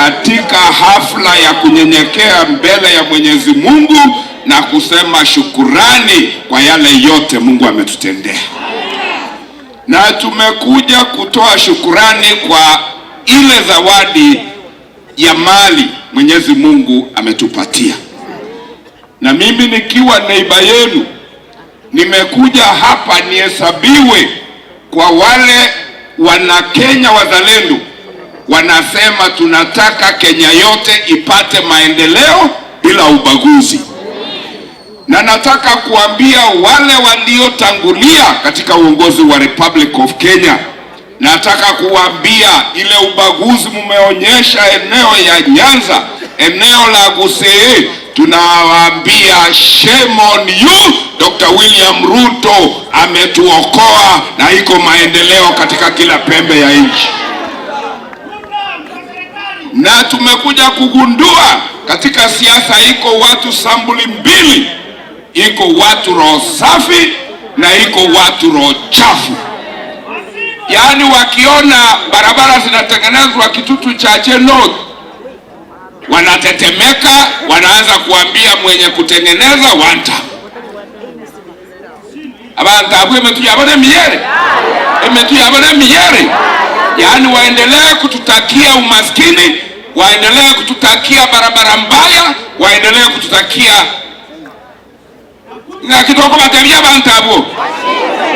Katika hafla ya kunyenyekea mbele ya Mwenyezi Mungu na kusema shukurani kwa yale yote Mungu ametutendea. Na tumekuja kutoa shukurani kwa ile zawadi ya mali Mwenyezi Mungu ametupatia. Na mimi nikiwa neiba yenu nimekuja hapa nihesabiwe kwa wale wana Kenya wazalendo wanasema tunataka Kenya yote ipate maendeleo bila ubaguzi. Na nataka kuambia wale waliotangulia katika uongozi wa Republic of Kenya, nataka kuambia ile ubaguzi mumeonyesha eneo ya Nyanza, eneo la Gusii, tunawaambia shame on you. Dr. William Ruto ametuokoa na iko maendeleo katika kila pembe ya nchi na tumekuja kugundua katika siasa iko watu sambuli mbili, iko watu roho safi na iko watu roho chafu. Yaani wakiona barabara zinatengenezwa Kitutu Chache North wanatetemeka, wanaanza kuambia mwenye kutengeneza wanta abantu abo emetu yabo nemiyere emetu yabo nemiyere. Yaani waendelee kututakia umaskini, waendelee kututakia barabara mbaya, waendelee kututakia na kitoko batebia abantu abo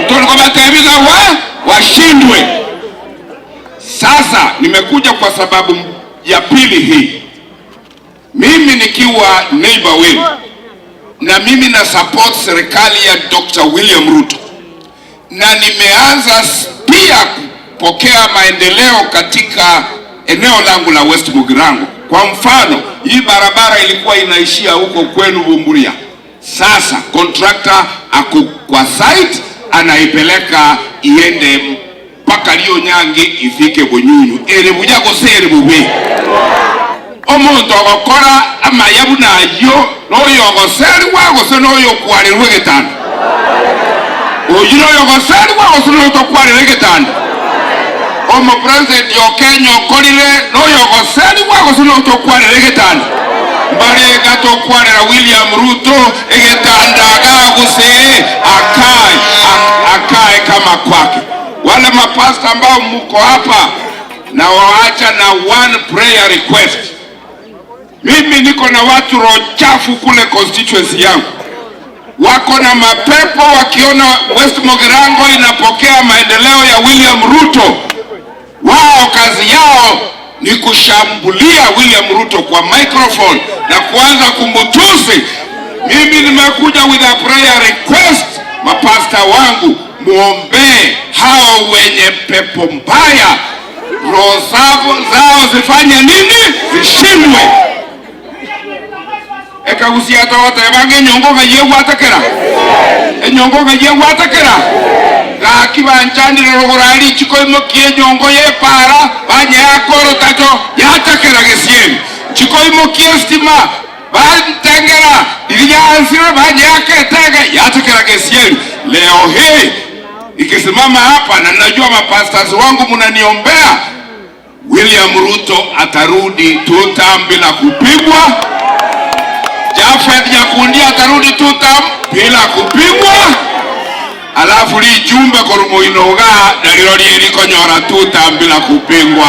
ntoloko batebiza wa washindwe. Sasa nimekuja kwa sababu ya pili hii, mimi nikiwa neighbor wenu na mimi na support serikali ya Dr. William Ruto na nimeanza pia kupokea maendeleo katika eneo langu la West Mugirango. Kwa mfano, hii barabara ilikuwa inaishia huko kwenu Bumburia. Sasa contractor ako kwa site anaipeleka iende mpaka Lionyangi ifike Bunyunyu ere buya gose ere bube omonto ogokora amaya buna ayio noyo ogoserigwa gose noyo okwarerwa egetanda oyio noyo ogoserigwa gose noyo tokwarera egetanda omopresident o Kenya okorire noyo ogoserigwa gose noyo tokwarera egetanda mbarega tokwarera William Ruto egetanda agaguse akae akae kama kwake. Wale mapasta ambao mko hapa na waacha na one prayer request. Mimi niko na watu roho chafu kule constituency yangu, wako na mapepo wakiona West Mogirango inapokea maendeleo ya William Ruto, wao kazi yao ni kushambulia William Ruto kwa microphone na kuanza kumutusi. Mimi nimekuja with a prayer request, mapasta wangu muombee hao wenye pepo mbaya, roho zao zifanye nini? Zishindwe. Ekagusia togoteba ng'a enyongo ng'ai egwatekera enyongo ng'ai egwatekera gaki banchanire rogoro aria richiko imokia enyongo ya epara banyeaka orotacho yatekera gesieri nchiko imokia estima bantengera riria yansire banyeaka etege yatekera gesieri. Leo hii ikisimama hapa na najua mapastors wangu mnaniombea, William Ruto atarudi tutam bila kupigwa. Jafeth Nyakundi atarudi tutam bila kupigwa. Alafu lijumbe korumoinoga nariro rierikonyora tutam bila kupingwa.